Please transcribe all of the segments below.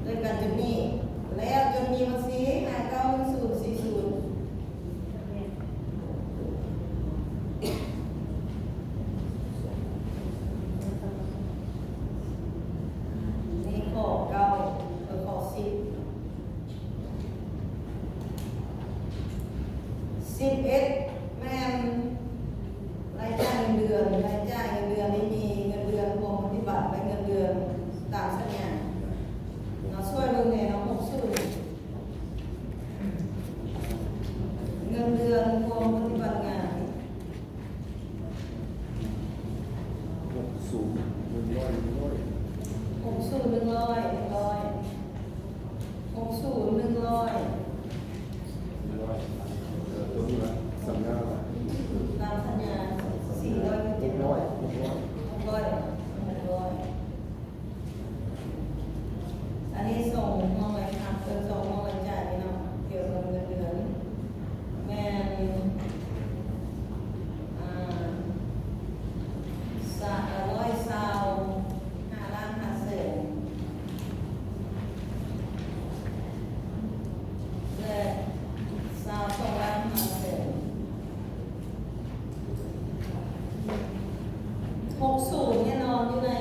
ດ້ວຍກັນຈຸດນີ້ ແລ້ວຈົນມີບັນຊີຫ້າເກົ້າໜຶ່ງສູນສີ່ສູນ ໃນຂໍ້ເກົ້າ ເອີ ຂໍ້ສິບ ສິບເອັດ ແມ່ນລາຍຈ່າຍເງິນເດືອນ. ລາຍຈ່າຍເງິນເດືອນນີ້ມີເງິນເດືອນພວມປະຕິບັດ ແລະ ເງິນເດືອນຕາມສັນຍາເນາະ. ຊ່ວຍເບິ່ງແດ່ເນາະ ຫົກສູນ ເງິນເດືອນພວມປະຕິບັດງານ. ຫົກສູນ ໜຶ່ງຮ້ອຍ ໜຶ່ງຮ້ອຍ ຫົກສູນ ໜຶ່ງຮ້ອຍ ໜຶ່ງຮ້ອຍ ຫົກສູນ ໜຶ່ງຮ້ອຍ ໜຶ່ງຮ້ອຍ ເອີ ຕົວນີ້ລະ ສັນຍາລະ ຕາມສັນຍາ ສີ່ຮ້ອຍ ຫົກຮ້ອຍ ຫົກຮ້ອຍ ຫົກຮ້ອຍ ຫົກຮ້ອຍ. ອັນນີ້ສົ່ງຫ້ອງລາຍຮັບ ເອີ ສົ່ງຫ້ອງລາຍຈ່າຍເນາະ ກ່ຽວກັບເງິນເດືອນ ແມ່ນ ອ່າ ສາມຮ້ອຍຊາວຫ້າລ້ານຫ້າແສນ ແລະ ຊາວສອງລ້ານຫ້າແສນ. ຫົກສູນແນ່ນອນຢູ່ໃນ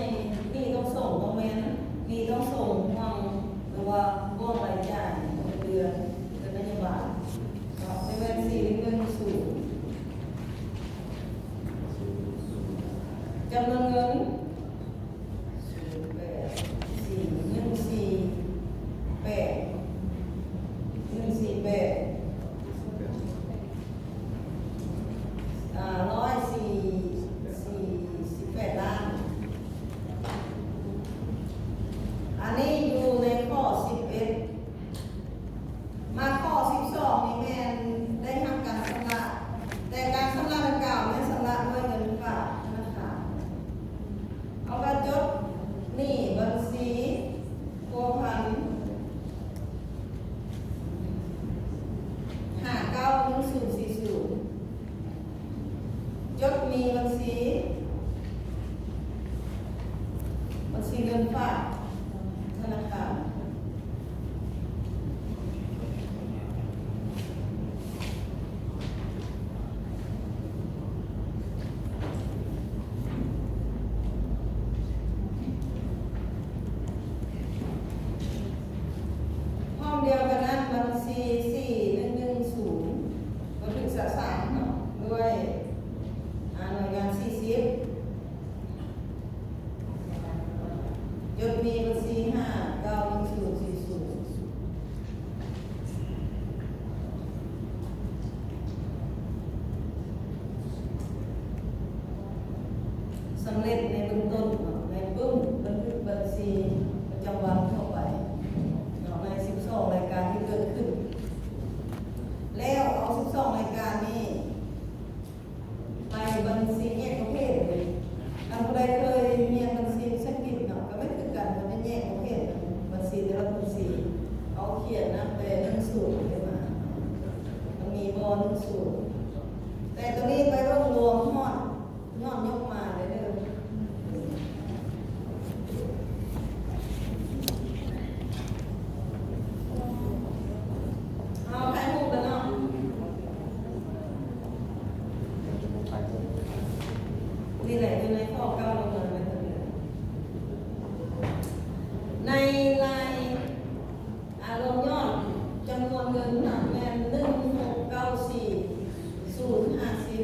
ໜີ້ຕ້ອງສົ່ງ ຕ້ອງແມ່ນໜີ້ຕ້ອງສົ່ງ ຫວ່າງ ຫຼືວ່າບ່ວງລາຍຈ່າຍເດືອນ ເດືອນນະໂຍບາຍເນາະ ຈະແມ່ນສີ່ໜຶ່ງໜຶ່ງສູນ. ຈຳນວນເງິນ ສູນແປດ ສີ່ ໜຶ່ງສີ່ແປດ ໜຶ່ງສີ່ແປດ ອ່າ ຮ້ອຍສີ່ ສີ່ສິບແປດລ້ານ. ອັນນີ້ຢູ່ໃນຂໍ້ສິບເອັດ. ມາຂໍ້ສິບສອງນີ້ແມ່ນໄດ້ຮັບການຊຳລະ, ແຕ່ການຊຳລະດັ່ງກ່າວແມ່ນຊຳລະດ້ວຍເງິນຝາກທະນາຄານ. ເຮົາກໍຈົດໜີ້ບັນຊີພົວພັນ ຫ້າເກົ້າໜຶ່ງສູນສີ່ສູນ ຈົດໜີ້ບັນຊີ ບັນຊີເງິນຝາກທະນາຄານ. ພ້ອມດຽວກັນນັ້ນ ບັນຊີສີ່ໜຶ່ງໜຶ່ງສູນ ບັນທຶກສະສານເນາະ ດ້ວຍ ອາ ໜ່ວຍງານສີ່ສິບ ຈົດໜີ້ບັນຊີຫ້າເກົ້າໜຶ່ງສູນສີ່ສູນ ສຳເລັດໃນເບື້ອງຕົ້ນເນາະ ໃນປຶ້ມບັນທຶກບັນຊີປະຈຳວັນທົ່ວໄປເນາະ ໃນສິບສອງລາຍການທີ່ເກີດຂຶ້ນ ແລ້ວເອົາສິບສອງລາຍການນີ້ ໄປບັນຊີແຍກປະເພດເລີຍ. ຄັນຜູ້ໃດເຄີຍຮຽນບັນຊີພາສາອັງກິດເນາະ ກໍແມ່ນຄືກັນ, ມັນຈະແຍກປະເພດບັນຊີແຕ່ລະບັນຊີ. ເອົາຂຽນນັບແຕ່ໜຶ່ງສູນຂຶ້ນມາ, ມັນມີບໍ່ໜຶ່ງສູນ. ແຕ່ໂຕນີ້ໄປເບິ່ງລວມຮອດ ຍ້ອນຍົກມາເດີ. ເຮົາຖ່າຍຮູບແລ້ວເນາະ ນີ້ແຫຼະ ຢູ່ໃນຂໍ້ເກົ້າລົງມາແມ່ນຕົວນີ້ ໃນລາຍ ອາ ລວມຍອດຈຳນວນເງິນນະແມ່ນໜຶ່ງຫົກເກົ້າສີ່ສູນຫ້າສິບ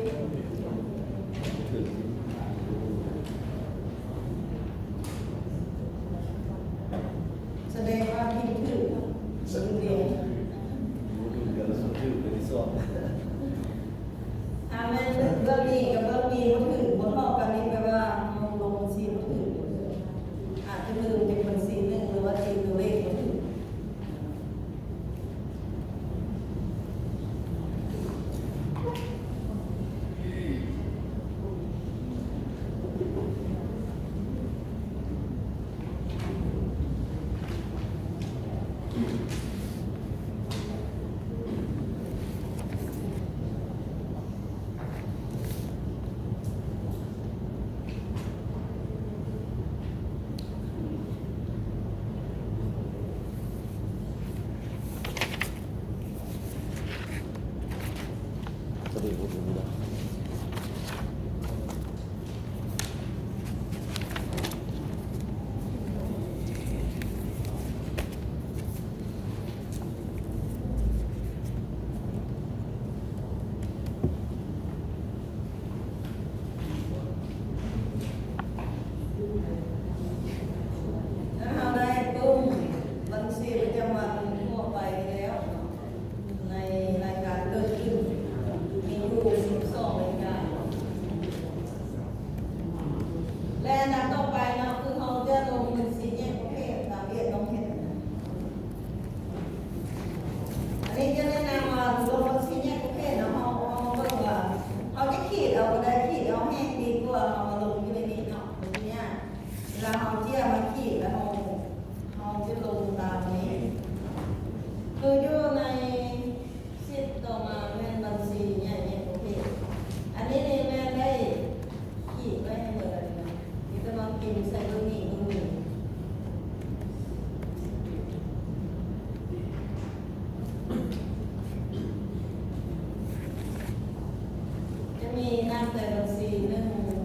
ໃນບັນຊີ ໜຶ່ງ ໜຶ່ງ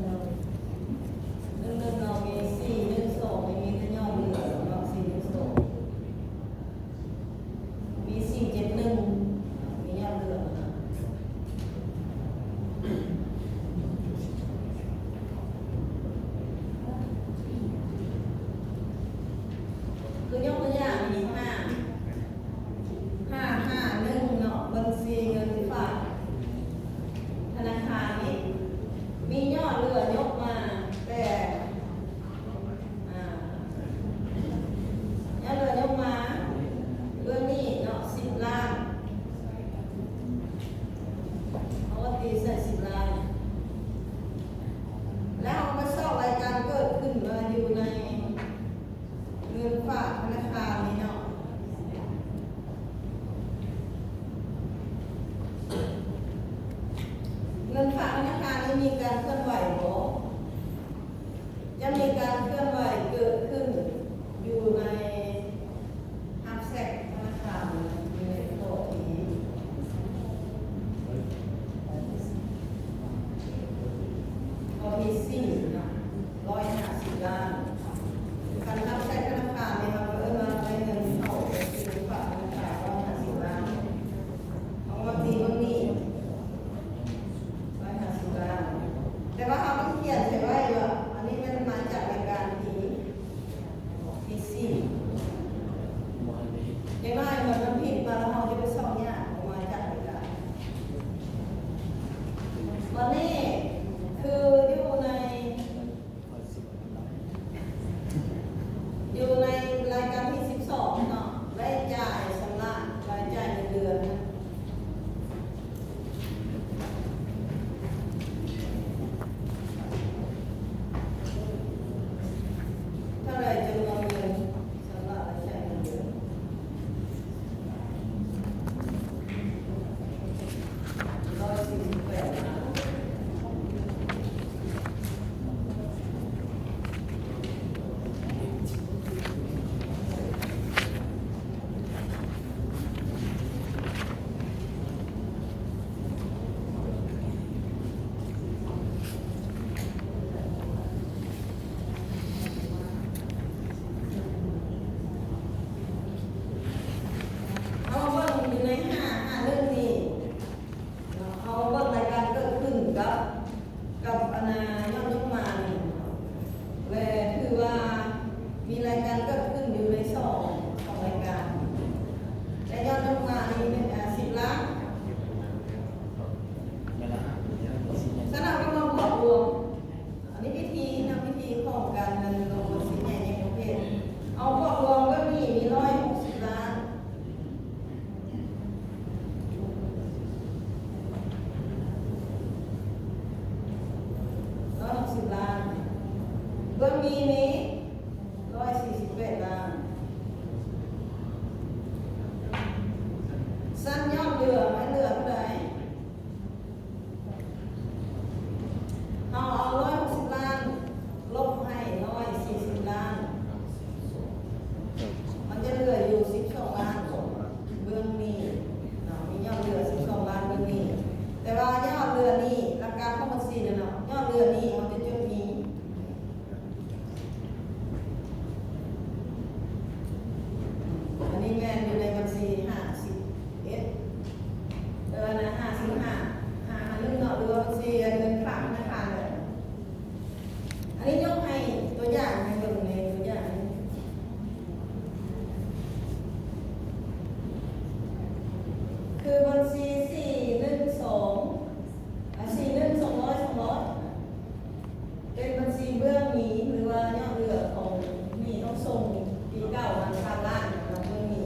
ໜຶ່ງເນາະ ມີສີ່ໜຶ່ງສອງ ມີແຕ່ຍອດເຫຼືອເນາະ ສີ່ໜຶ່ງສອງ ມີສີ່ເຈັດໜຶ່ງ ມີຍອດເຫຼືອນະ. ຄືຍົກຕົວຢ່າງນີ້ ຫ້າຫ້າໜຶ່ງເນາະ ບັນຊີເງິນຝາກທະນາຄານນີ້ ມີຍອດເຫຼືອຍົກມາແຕ່ ອ່າ ຍອດເຫຼືອຍົກມາເດືອນນີ້ເນາະ ສິບລ້ານ ເຮົາກໍຕີໃສ່ສິບລ້ານ ແລ້ວເຮົາມາຊອກລາຍການເກີດຂຶ້ນວ່າຢູ່ໃນ ເງິນຝາກທະນາຄານນີ້ເນາະ ເງິນຝາກທະນາຄານນີ້ມີການເຄື່ອນໄຫວບໍ່? ຈະມີການເຄື່ອນໄຫວເກີດຂຶ້ນຢູ່ໃນຮັບແຊັກທະນາຄານ ຢູ່ໃນຂໍ້ທີ ຂໍ້ທີສີ່ເນາະ ຮ້ອຍຫ້າສິບລ້ານ ຄັນຮັບແຊັກທະນາຄານນີ້ ເຮົາກໍເອີ້ນວ່າໄດ້ເງິນເຂົ້າບັນຊີຝາກທະນາຄານຮ້ອຍຫ້າສິບລ້ານ ເອົາມາຕີເບິ່ງນີ້ ຮ້ອຍຫ້າສິບລ້ານ ແຕ່ວ່າເຮົາຕ້ອງຂຽນໃສ່ໄວ້ວ່າ ອັນນີ້ແມ່ນມາຈາກລາຍການທີ ທີສີ່ ຢ່າງໜ້ອຍເມື່ອມັນຜິດມາແລ້ວ ເຮົາຈະໄປຊອກຍາກ ເອົາມາຈາກລາຍການ ບັດນີ້ຄືຢູ່ໃນ ຢູ່ໃນລາຍການທີສິບສອງເນາະ ລາຍຈ່າຍຊຳລະ ລາຍຈ່າຍເງິນເດືອນ ເທົ່າໃດຈຳນວນເງິນຊຳລະ ລາຍຈ່າຍເງິນເດືອນ? ເຮົາເບິ່ງຢູ່ໃນຫ້າ ຫ້າເລື່ອງນີ້ເນາະ ເຮົາເບິ່ງລາຍການເກີດຂຶ້ນກັບ ກັບອັນນ່າຍອດຍົກມານີ້ ແລະ ຖືວ່າມີລາຍການເກີດຂຶ້ນຢູ່ໃນສອງ ສອງລາຍການ ແລະ ຍອດຍົກມານີ້ແມ່ນ ອ່າ ສິບລ້ານ ສຳລັບກຳນົດບວກລວມ ອັນນີ້ວິທີນຳ ວິທີຂອງການນຳລົງບັນຊີໃຫຍ່ໃນປະເພດ ເອົາບວກລວມກໍມີ ມີຮ້ອຍຫົກສິບລ້ານ ຮ້ອຍຫົກສິບລ້ານ ເບື້ອງມີມີຮ້ອຍສີ່ສິບແປດລ້ານ ຊັ້ນຍອດເຫຼືອ ມັນເຫຼືອເທົ່າໃດ? ເຮົາເອົາຮ້ອຍຫົກສິບລ້ານ ລົບໃຫ້ຮ້ອຍສີ່ສິບລ້ານ ມັນຈະເຫຼືອຢູ່ສິບສອງລ້ານ ເບື້ອງນີ້ເນາະ ມີຍອດເຫຼືອສິບສອງລ້ານເບື້ອງນີ້ ແຕ່ວ່າຍອດເຫຼືອນີ້ ຫຼັກການຂອງບັນຊີນັ້ນເນາະ ຍອດເຫຼືອນີ້ເຮົາຈະຈົດມີ ອັນນີ້ແມ່ນຢູ່ໃນບັນຊີຫ້າສິບເອັດ ເອີ ອັນນັ້ນຫ້າສິບຫ້າ ຫ້າສິບຫ້າເນາະ ຫຼືວ່າບັນຊີເງິນຝາກທະນາຄານເລີຍ. ອັນນີ້ຍົກໃຫ້ຕົວຢ່າງໃຫ້ເບິ່ງໃນຕົວຢ່າງນີ້ ຄືບັນຊີສີ່ໜຶ່ງສອງ ອ່າ ສີ່ໜຶ່ງສອງຮ້ອຍ ສອງຮ້ອຍ ເປັນບັນຊີເບື້ອງໜີ ຫຼືວ່າຍອດເຫຼືອຂອງໜີ້ຕ້ອງສົ່ງປີເກົ່ານະ ພັນລ້ານເນາະ ເບື້ອງໜີ້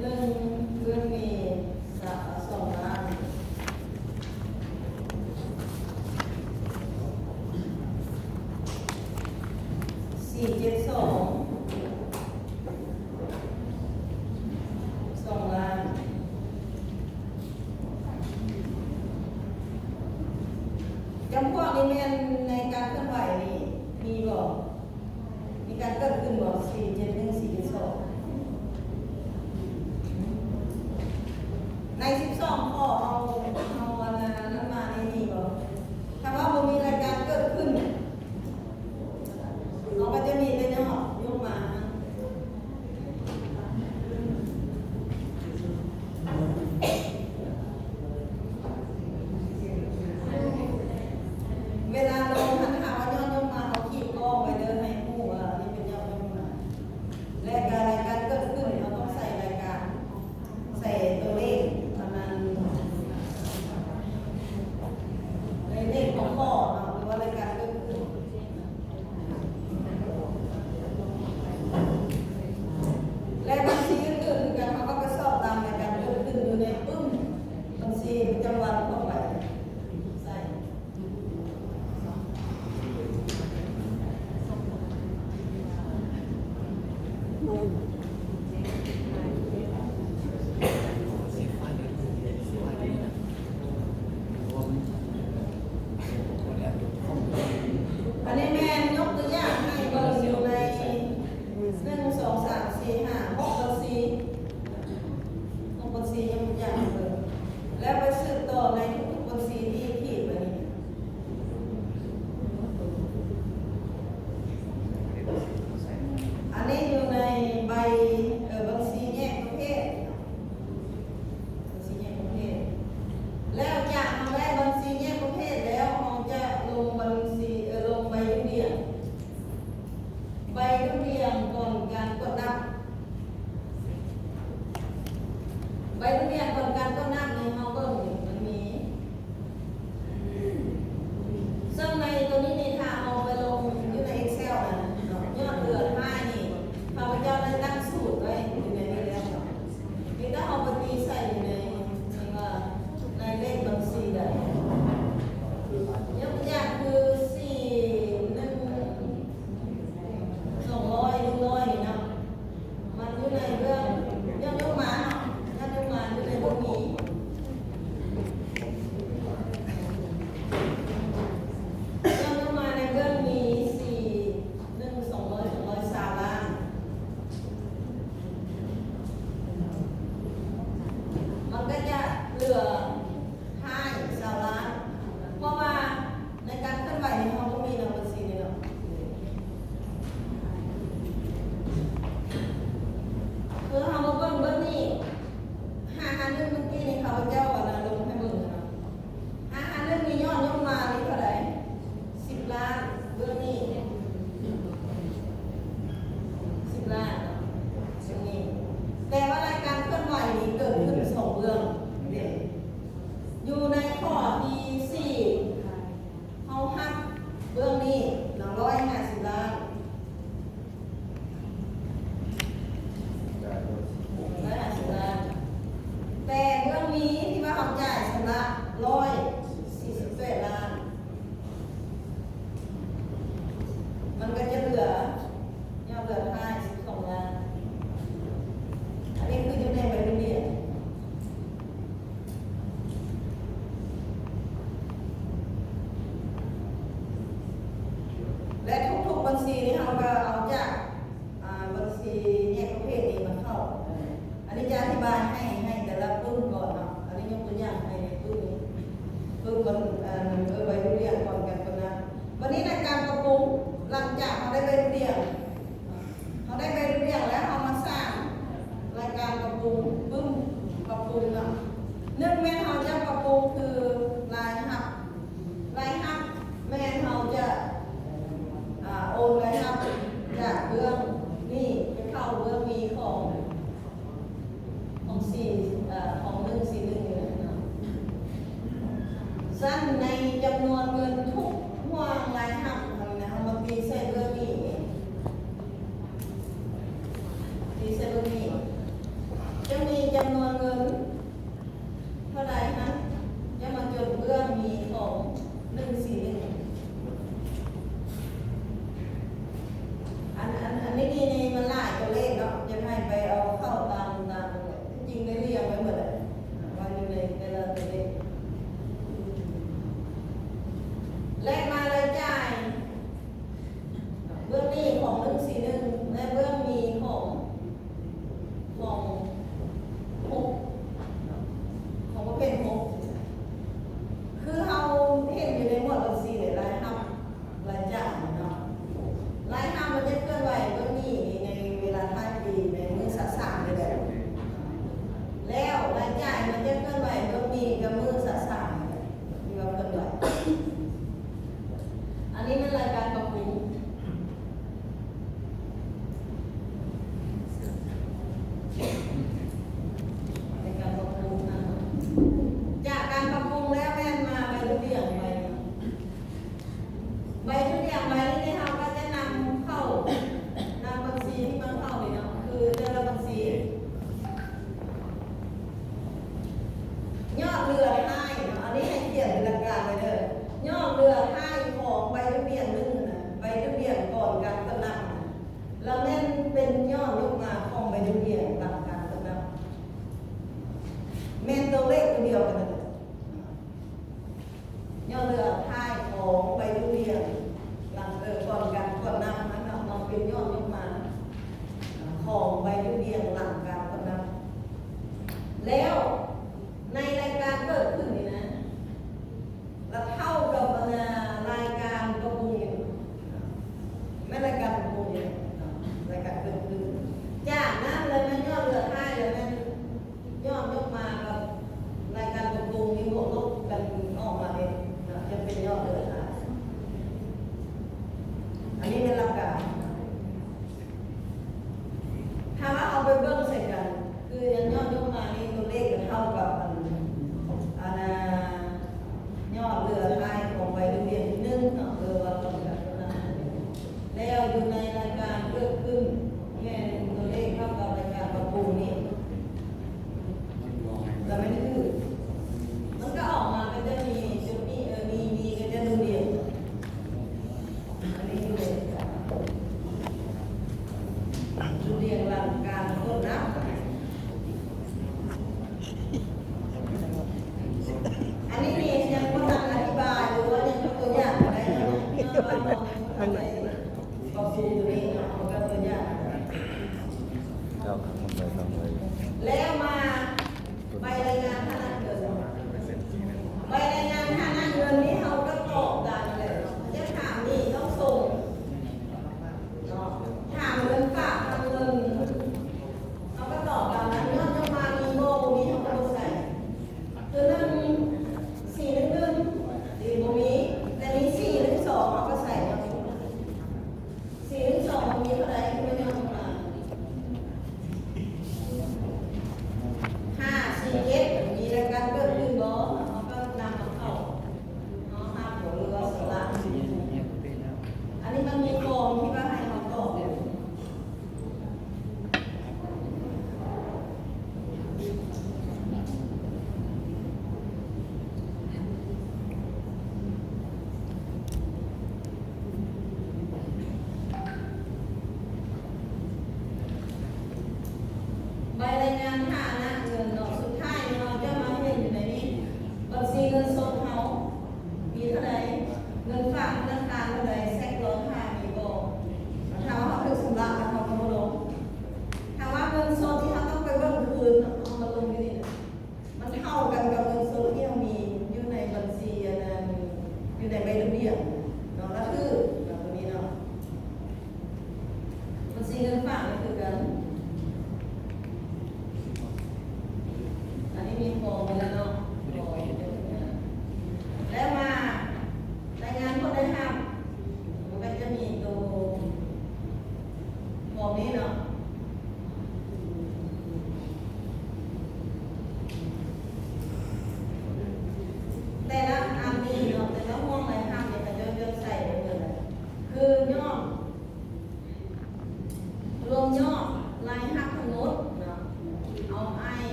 ໜຶ່ງ ເດືອນເມສາ ສອງລ້ານ ສີ່ເຈັດສອງ ສອງລ້ານ. ຈຳພວກນີ້ແມ່ນໃນການເຄື່ອນໄຫວນີ້ມີບໍ່? ມີການເກີດຂຶ້ນບໍ່? ສີ່ເຈັດໜຶ່ງ ສີ່ເຈັດສອງ ໃນສິບສອງຂໍ້ເຮົາ ເຮົາອັນນັ້ນມານີ້ມີບໍ່? ຖ້າວ່າບໍ່ມີລາຍການເກີດຂຶ້ນ ເຮົາກໍຈະມີແຕ່ຍອດຍົກມາ. ເວລາລົງຫັ້ນ ຖ້າວ່າຍອດຍົກມາ ເຮົາຂີດກ້ອງໄວ້ເດີ ໃຫ້ຮູ້ວ່ານີ້ເປັນຍອດຍົກມາ ແລະ ການລາຍການເກີດຂຶ້ນ ເຮົາຕ້ອງໃສ່ລາຍການ ໃສ່ຕົວເລກປະມານ ໃນເລກຂອງຂໍ້ເນາະ ຫຼືວ່າລາຍການເກີດຂຶ້ນ ແລະ ບັນຊີອື່ນໆຄືກັນ ເຮົາກໍໄປຊອກຕາມລາຍການເກີດຂຶ້ນຢູ່ໃນປຶ້ມບັນຊີປະຈຳວັນຂອງໃບໃຊ້. ອັນນີ້ແມ່ນຍົກຕົວຢ່າງໃຫ້ເບິ່ງຢູ່ໃນ ໜຶ່ງ ສອງ ສາມ ສີ່ ຫ້າ ຫົກ ບັນຊີ ຫົກ ບັນຊີ ຍົກຕົວຢ່າງໃຫ້ເບິ່ງ ແລ້ວໄປສືບຕໍ່ໃນທຸກໆບັນຊີທີ່ຂີດໄວ້ນີ້. ອັນນີ້ຢູ່ໃນໃບ ເອີ ບັນຊີແຍກປະເພດ ບັນຊີແຍກປະເພດ ແລ້ວຈາກເຮົາໄດ້ບັນຊີແຍກປະເພດແລ້ວ ເຮົາຈະລົງບັນຊີ ເອີ ລົງໃບລຳລຽງ ໃບລຳລຽງກ່ອນການກວດນັບ. ໃບລຳລຽງກ່ອນການກວດນັບນີ້ ເຮົາເບິ່ງນີ້ ມັນມີ ເຊິ່ງໃນຕົວນີ້ນີ້ ຖ້າເຮົາໄປລົງຢູ່ໃນ Excel ນັ້ນເນາະ ຍອດເຫຼືອທ້າຍນີ້ ຂ້າພະເຈົ້າໄດ້ຕັ້ງສູດໄວ້ຢູ່ໃນນີ້ແລ້ວເນາະ ມີແຕ່ເຮົາໄປຕີໃສ່ຢູ່ໃນ ເອີ້ນວ່າ ໃນເລກບັນຊີໃດ ຍົກຕົວຢ່າງຄື ສີ່ ໜຶ່ງ ສອງຮ້ອຍ ໜຶ່ງຮ້ອຍ ນີ້ເນາະ ມັນຢູ່ໃນເບື້ອງ ຍອດຍົກມາເນາະ ຍອດຍົກມາຢູ່ໃນເບື້ອງນີ້ ຍອດຍົກມາໃນເບື້ອງນີ້ ສີ່ ໜຶ່ງ ສອງຮ້ອຍ ສອງຮ້ອຍຊາວລ້ານ ມັນກໍຈະເຫຼືອທ້າຍຊາວລ້ານ ເພາະວ່າໃນການເຄື່ອນໄຫວນີ້ ເຮົາບໍ່ມີນຳບັນຊີນີ້ເນາະ ຄືເຮົາມາເບິ່ງເບິ່ງນີ້ ຫ້າຫ້າໜຶ່ງ ເມື່ອກີ້ນີ້ ຂ້າພະເຈົ້າອັນນັ້ນລົງໃຫ້ເບິ່ງເນາະ ຫ້າຫ້າໜຶ່ງນີ້ຍອດຍົກມານີ້ເທົ່າໃດ? ສິບລ້ານ ເບື້ອງນີ້ ສິບລ້ານເນາະ ເບື້ອງນີ້ ແຕ່ວ່າລາຍການເຄື່ອນໄຫວນີ້ເກີດຂຶ້ນສອງເບື້ອງເດ້ ຢູ່ໃນຂໍ້ທີສີ່ ເຮົາຮັບເບື້ອງນີ້ເນາະ ຮ້ອຍຫ້າສິບລ້ານ ຮ້ອຍຫ້າສິບລ້ານ ແຕ່ເບື້ອງນີ້ທີ່ວ່າເຮົາຈ່າຍຊຳລະ ຮ້ອຍສີ່ສິບແປດລ້ານ ມັນກໍຈະເຫຼືອ ຍອດເຫຼືອທ້າຍ ສິບສອງລ້ານ ອັນນີ້ຄືຢູ່ໃນໃບລະບຽບ ແລະ ທຸກໆບັນຊີນີ້ເຮົາກໍເອົາຈາກ ອ່າ ບັນຊີແຍກປະເພດນີ້ມາເຂົ້າ ອັນນີ້ຈະອະທິບາຍໃຫ້ ໃຫ້ແຕ່ລະປຶ້ມກ່ອນເນາະ ອັນນີ້ຍົກຕົວຢ່າງໃຫ້ໃນປຶ້ມນີ້ ປຶ້ມມັນ ເອີ ໃບລະບຽບກ່ອນການກຳນົດ ບັດນີ້ໃນການປັບປຸງ ຫຼັງຈາກເຮົາໄດ້ໃບລະບຽບ ເຮົາໄດ້ໃບລະບຽບແລ້ວ ເຮົາມາສ້າງລາຍການປັບປຸງ ປຶ້ມປັບປຸງເນາະ ໜຶ່ງແມ່ນເຮົາຈະປັບປຸງຄືລາຍຮັບ ລາຍຮັບແມ່ນເຮົາຈະ ອ່າ ໂອນລາຍຮັບຈາກເບື້ອງນີ້ໄປເຂົ້າເບື້ອງນີ້ຂອງ ຂອງສີ່ ເອີ ຂອງໜຶ່ງສີ່ໜຶ່ງນີ້ແຫຼະເນາະ ຊັ້ນໃນຈຳນວນເງິນທຸກຫ່ວງລາຍຮັບຫັ້ນນະ ເຮົາມາຕີໃສ່ເບື້ອງນີ້ ຕີໃສ່ເບື້ອງນີ້ ຈຳນວນເງິນເທົ່າໃດຫັ້ນ ຈະມາຈົດເບື້ອງມີຂອງໜຶ່ງສີ່ໜຶ່ງ. ອັນ ອັນ ອັນນີ້ນີ້ມັນຫຼາຍຕົວເລກເນາະ ຢາກໃຫ້ໄປເອົາເຂົ້າຕາມ ຕາມ ທີ່ຈິງໄດ້ລຽງໄວ້ໝົດແຫຼະ ວ່າຢູ່ໃນແຕ່ລະຕົວເລກ. ແລະມາລາຍຈ່າຍ ເບື້ອງໜີ້ຂອງໜຶ່ງສີ່ໜຶ່ງ ແລະເບື້ອງມີຂອງ ຂອງຫົກ ຂອງປະເພດຫົກ ຄືເຮົາເຫັນຢູ່ໃນໝວດບັນຊີເດ ລາຍຮັບ ລາຍຈ່າຍເນາະ. ລາຍຮັບມັນຈະເຄື່ອນໄຫວເບື້ອງໜີ້ໃນເວລາທ້າຍປີ ໃນມື້ຊາວສາມນີ້ແຫຼະ ແລ້ວລາຍຈ່າຍມັນຈະເຄື່ອນໄຫວເບື້ອງໜີ້ກັບມື້ຊາວສາມນີ້ແຫຼະ ທີ່ວ່າເຄື່ອນໄຫວ. ອັນນີ້ແມ່ນລາຍການປັບປຸງ ໃນການປັບປຸງນະ ຈາກການປັບປຸງແລ້ວແມ່ນມາໃບດຸ່ຽງໃບໜຶ່ງ. ໃບດຸ່ຽງໃບນີ້ເຮົາກໍຈະນຳເຂົ້າ ນຳບັນຊີທີ່ມັນເຂົ້ານີ້ເນາະ ຄືແຕ່ລະບັນຊີ ຍອດເຫຼືອທ້າຍເນາະ ອັນນີ້ໃຫ້ຂຽນເປັນຫຼັກການໄວ້ເດີ ຍອດເຫຼືອທ້າຍຂອງໃບດຸ່ຽງໜຶ່ງນະ ໃບດຸ່ຽງກ່ອນການເຄື່ອນນັບນະ ລະແມ່ນເປັນຍອດຍົກມາຂອງໃບດຸ່ຽງຫຼັງການເຄື່ອນນັບ ແມ່ນຕົວເລກຕົວດຽວກັນນັ້ນແຫຼະ. ຍອດເຫຼືອທ້າຍຂອງໃບດຸ່ຽງຫຼັງ ເອີ ກ່ອນການເຄື່ອນນັບນັ້ນເນາະ ມັນເປັນຍອດຍົກມາຂອງໃບດຸ່ຽງຫຼັງການເຄື່ອນນັບ. ແລ້ວໃນລາຍການເກີດຂຶ້ນນີ້ນະ ລະເທົ່າກັບອັນນາ ລາຍການປັບປຸງນີ້ ແມ່ນລາຍການປັບປຸງນີ້ ລາຍການເກີດຂຶ້ນ. ຈາກນັ້ນລະແມ່ນຍອດເຫຼືອທ້າຍ ລະແມ່ນຍອດຍົກມາກັບລາຍການປັບປຸງນີ້ບວກລົບກັນອອກມາເອງເນາະ ຈະເປັນຍອດເຫຼືອທ້າຍ. ອັນນີ້ແມ່ນຫຼັກການ. ຖ້າວ່າເຮົາໄປເບິ່ງໃສ່ກັນ ຄືອັນຍອດຍົກມານີ້ ຕົວເລກ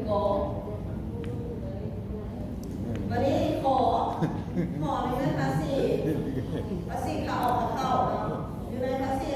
ກໍ ບັດນີ້ ຂ ຂ ນີ້ແມ່ນພາສີ ພາສີຂາອອກຂາເຂົ້າເນາະ ຢູ່ໃນພາສີ